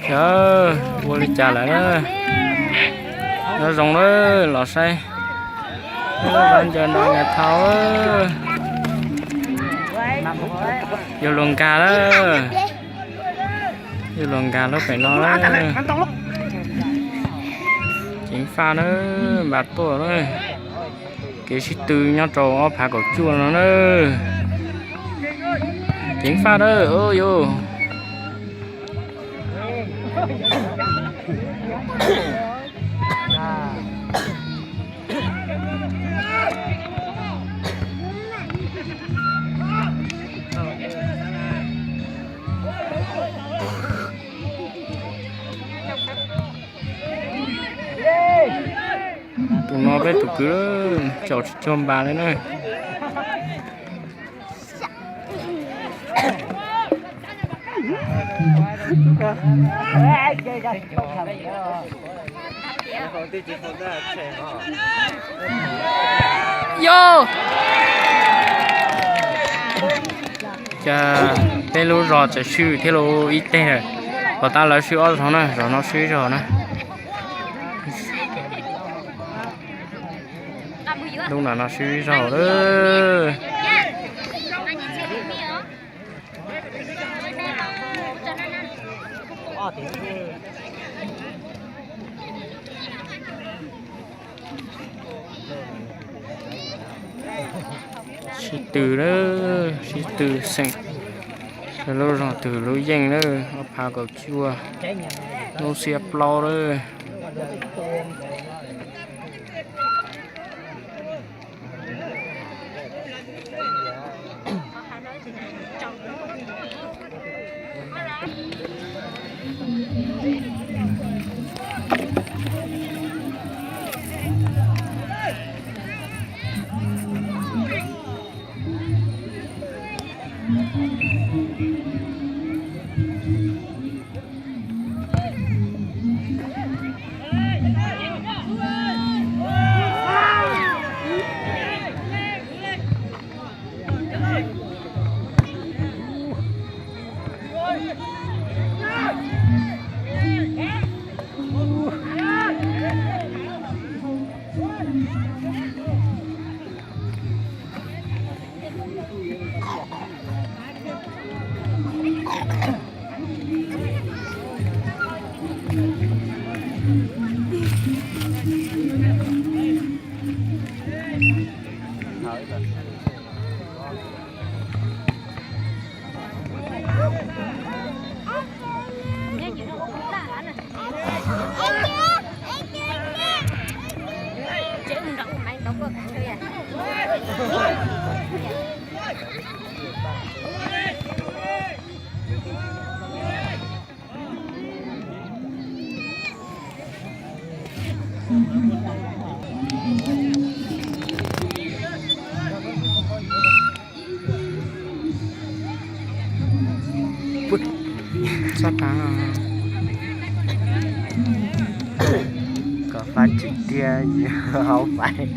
Yog ua li cas lawm na? Nyob zoo lawm, los saib lub vaj ncaws no nws thau. Yog luag nkag lawm. Yog luag nkag lub pem no lawm. Ceev faj na, npaj tuaj na. Kev sib tw nyob rau ob phav kaum cuaj no na. Ceev faj na, yus. Tus no peb tus kwv tsaus tsis cuag npas li na. Yog cas peb lub zos tseem swb thiab lub ib teg, puas tab lawv swb ob zos na, zos no swb ib zog na. Lub no no swb ib zog lawm. Sib tw lawm, sib tw xeem, lub zog twg lub yeej lawm, ob phav kaum cuaj, lub xiab plaub lawm. Sab tav no kom fab tsis tiag, hauv fais.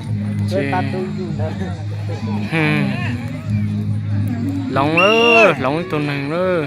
Hloov lawm, hloov ib tug neeg lawm.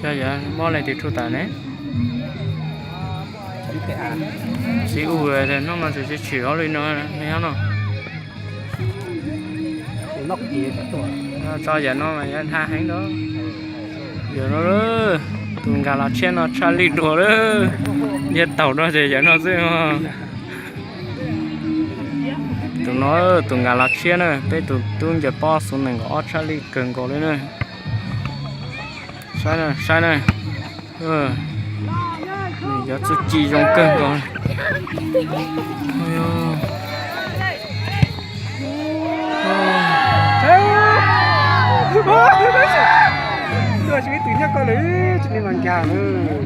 Cov yawg muab leej twg tsuj tas ne? Txiv ub, hnub no tsis tshwm ob li no ne no. Tso yawm no mas yawm dhau heev dua. Yawm no, tus nkag los tshiab no tshaj lij dua lawm. Nyiaj taug no ces yawm no xwb. Tus no, tus nkag los tshiab na, peb tus tub ncaws pob xuv nees nkaum ob tshaj lij kawg nkaus li na. Saib na, saib na. Nws cov txuj ci zoo kawg nkaus. Tus ib tug nyob ko lawm, tsis ni mas nkag lawm.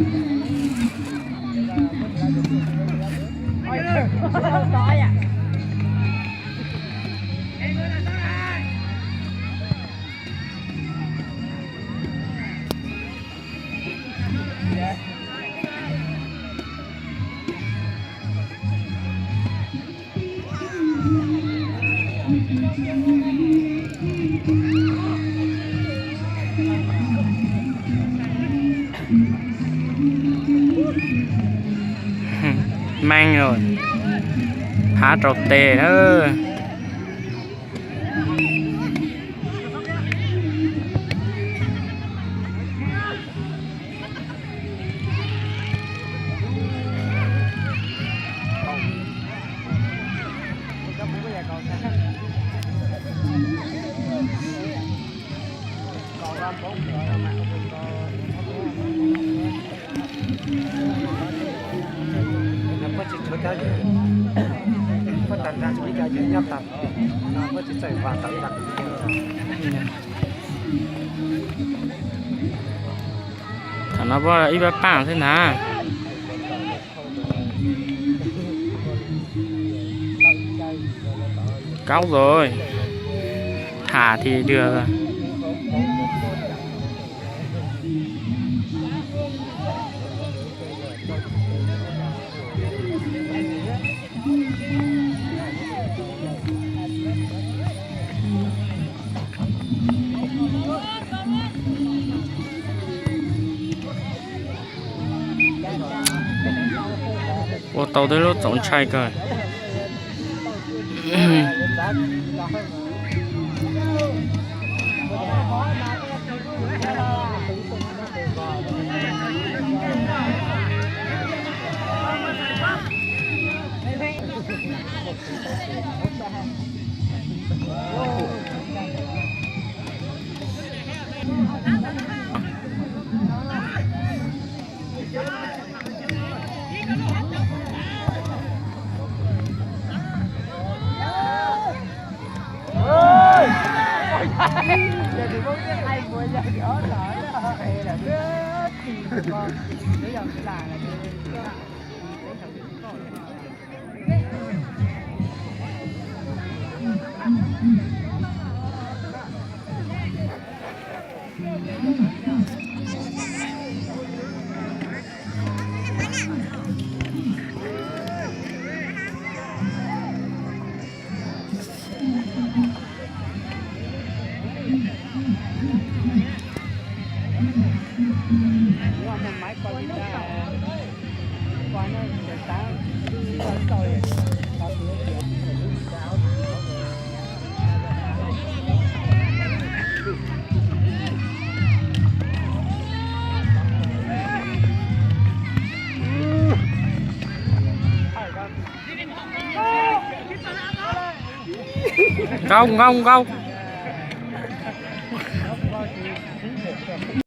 Meej lawm, phab rau tes na. Thaum no ib pab paaj xwb ntag. Kaub lawm, tham thiaj li dua. Ua tau tej lub txaus ntshai kawg. Nkaug, nkaug, nkaug.